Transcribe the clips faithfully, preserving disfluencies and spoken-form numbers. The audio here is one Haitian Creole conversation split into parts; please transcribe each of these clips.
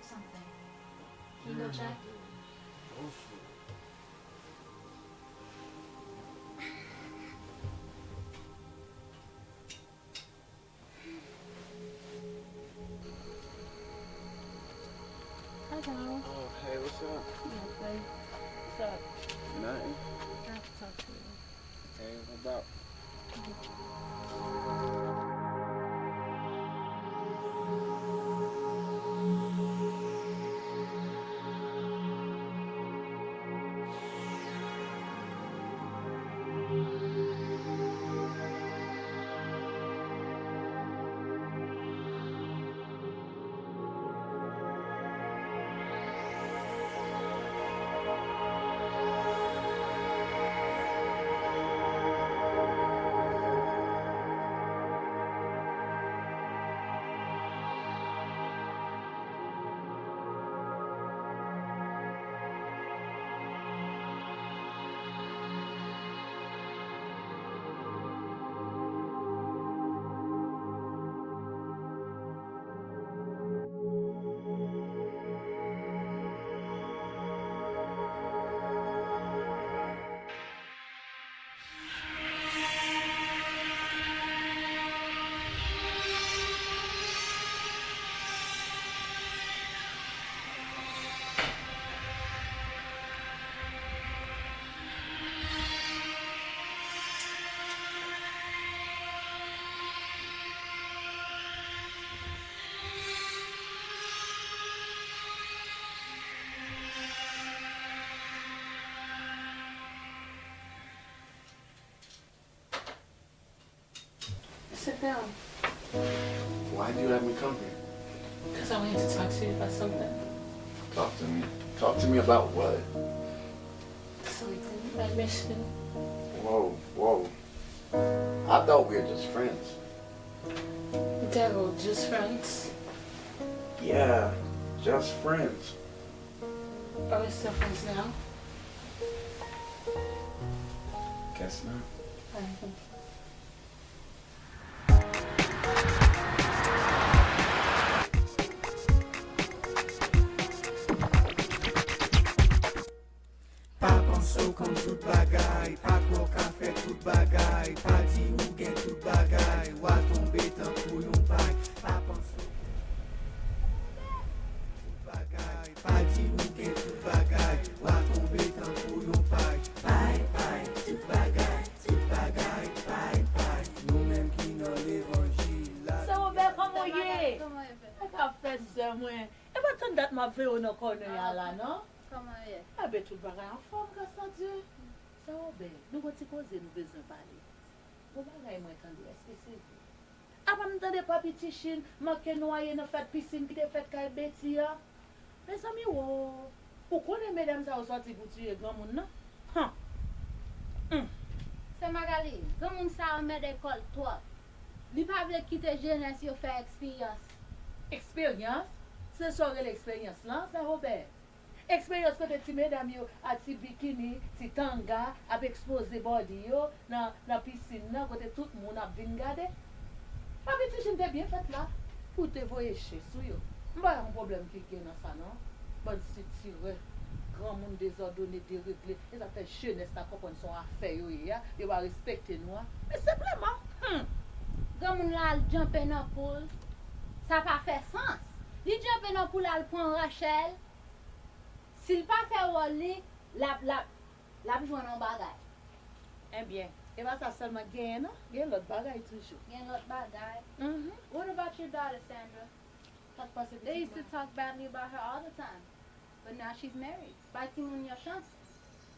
Something. Can you go check? Hello. Oh, hey, what's up? Nothing. What's up? Nothing. I have to talk to you. Hey, what about? Sit down. Why do you have me come here? Because I wanted to talk to you about something. Talk to me. Talk to me about what? Something. My mission. Whoa, whoa. I thought we were just friends. Devil, just friends? Yeah, just friends. Are we still friends now? Guess not. Alright, thank you. Pa panse w konn tout bagay, pa kwè w ka fè tout bagay, pa di ou gen tout bagay, w a tonbe tankou yon pay. Pa panse w konn tout bagay, pa di ou gen tout bagay, w a tonbe tankou yon pay. Pay, pay, tout bagay, tout bagay, pay, pay. Nou menm ki nan levanjil la. Sè Wobè, kòman w ye? Sa k ap fèt, sè mwen? E pa tann dat m ap veye w nan kònè a la, non? Kòman w ye? Enben, tout bagay anfòm, gras a Dye. Sè Wobè, nou gon ti koze nou bezwen pale. Gon bagay mwen tande, èske se vre? Apa m tande Papi Tichin manke nwaye nan fèt pisin ki te fèt kay Beti a? Mezanmi wo, ou konnen medam sa yo sòti pou tiye granmoun nan? Han! Hum! Sè Magali, granmoun sa anmède kò l twòp. Li pa vle kite jenès yo fè eksperyans. Eksperyans? Se sa w rele eksperyans lan, sè Wobè? Eksperyans kote ti medam yo a ti bikini, ti tanga ap ekspoze bòdi yo nan, nan pisin nan kote tout moun ap vin gade. Papi Tichin te byen fèt la pou te voye chen sou yo. M pa wè yon pwoblèm ki gen nan sa non. Bann sitirè, granmoun dezòdone, deregle, e sa fè jenès la konprann se yon afè yo ye a, yo pa respekte nou a. Men senpleman, hum! Granmoun la al djanpe nan poul, sa pa fè sans. Li djanpe nan poul al pran Rachèl. Si l pa fè wòl li, l ap, l ap, l ap jwenn yon bagay. Ebyen, e pa sa sèlman k genyen non, gen lòt bagay toujou. Gen lòt bagay. Mhm. What about your daughter, Sandra? Sa k pase pitit mwen? They used to talk badly about her all the time. But now she's married. Bay timoun yo chans.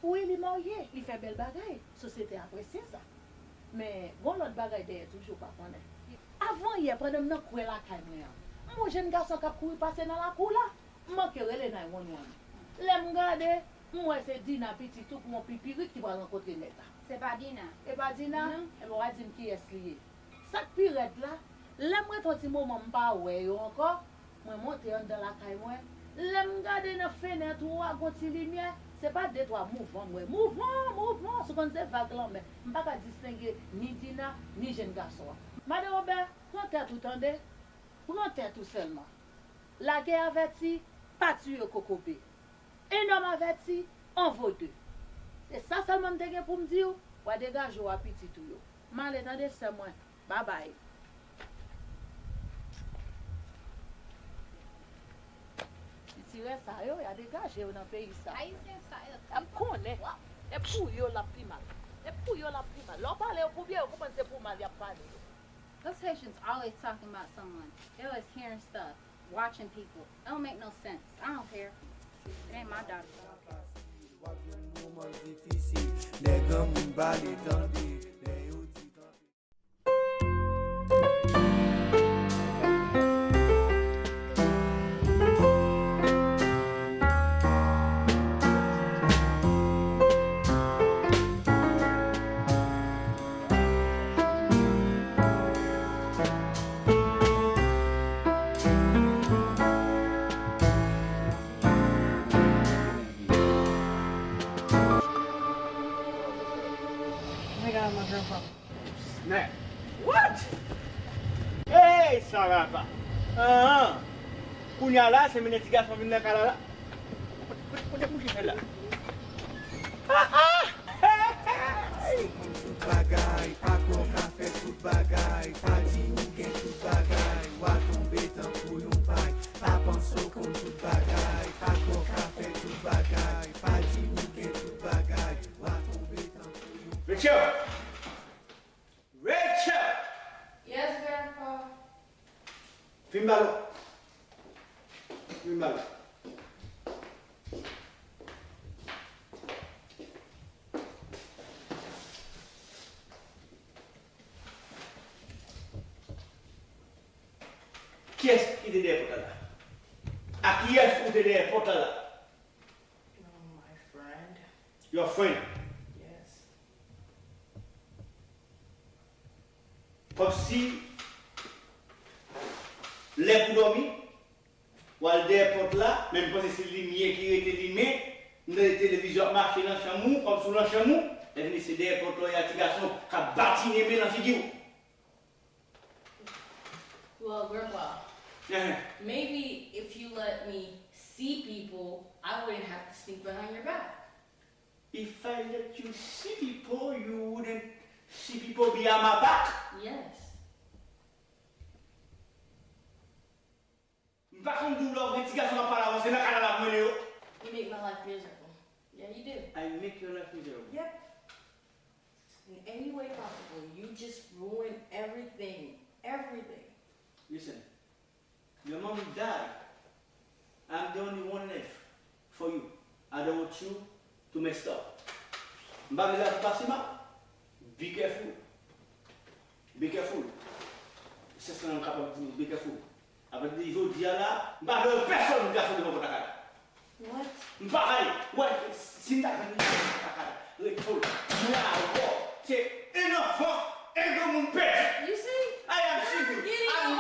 Wi, li marye, li fè bèl bagay. Sosyete apresye sa. Men, gon lòt bagay dèyè toujou w pa konnen. Avan yè, pandan m nan kwen lakay mwen an, m wè yon jèn gason k ap kouri pase nan lakou la. M manke rele nine one one. Lè m gade, m wè se Dina, pitit ou, pou yon pipirit ki pral rankontre nèg la. Se pa Dina. E pa Dina? Non. Ebyen, w a di m kiyès li ye. Sa k pi rèd la, lè m ret yon ti moman m pa wè yo ankò, mwen monte anndan lakay mwen. Lè m gade nan fenèt ou a, gon ti limyè, se pa de twa mouvan m wè. Mouvan, mouvan, si w konn se vag lanmè. M pa ka distenge ni Dina, ni jèn gason an. Madan Wobè, pran tèt ou tande. Pran tèt ou sèlman. Lagè avèti, pa tiye kokobe. Un homme averti en vaut deux. Se sa sèlman m te gen pou m di w, w a degaje w a pitit ou yo. M ale tande sè mwen. Babay. Sitirè sa yo, y a degaje yo nan peyi sa. Ayisyen sa yo. Y ap konnen. E pou yo l ap pi mal. E pou yo l ap pi mal. Lè w pale yo pou byen, yo konprann se pou mal y ap pale yo. Those Haitians always talking about someone. They always hearing stuff, watching people. It don't make no sense. I don't care. It ain't my daughter. W ap jwenn moman difisil. Lè granmoun pale tande, lè yo di kanpe. Nèg a, my grandpa. Snap! What? Hey, Sarapa! Ahan! Kounye a la, se mennen ti gason vin nan kay la la? Kote, kote, kote moun ki fè la? Ah, ah! Hey! Tout bagay, pa kwè w ka fè tout bagay, pa di ou gen tout bagay, w a tonbe tankou yon pay, pa panse w konn tout bagay, pa kwè w ka fè tout bagay, pa di ou gen tout bagay, w a tonbe tankou yon Rachel! Rachel! Yes, Grandpa. Vin ba lò. Vin ba lò. Kiyès ki te dèyè pòt la la? A kiyès ou te dèyè pòt la la? Oh, my friend. Your friend. Yes. Kòmsi lè pou dòmi, w al dèyè pòt la, men m panse se limyè ki rete limen, m tande televizyon ap mache nan chanm ou, kòmsi w nan chanm ou, lè fini se dèyè pòt la w ye a ti gason k ap batinen men nan figi w. Well, Grandpa, Ehe. Maybe if you let me see people, I wouldn't have to sneak behind your back. If I let you see people, you wouldn't see people behind my back. Yes. M pa konn di w lè w gen ti gason k ap pale avè w, se nan kay la l ap mennen yo. You make my life miserable. Yeah, you do. I make your life miserable. Yep. In any way possible, you just ruin everything. Everything. Listen, your mommy died. I'm the only one left for you. I don't want you to mess up. M pa vle lavi w pase mal. Be careful. Be careful. Se sa m kapab di w, be careful. Apre de jodi a la, m pa vle wè pèsonn gason devan pòt lakay la. What? M pa vle wè, si m ta jwenn li, m pa ka ret fou l. Mwen avè w, se un enfant, un granmoun pèdi. You see? I am single. Get it I'm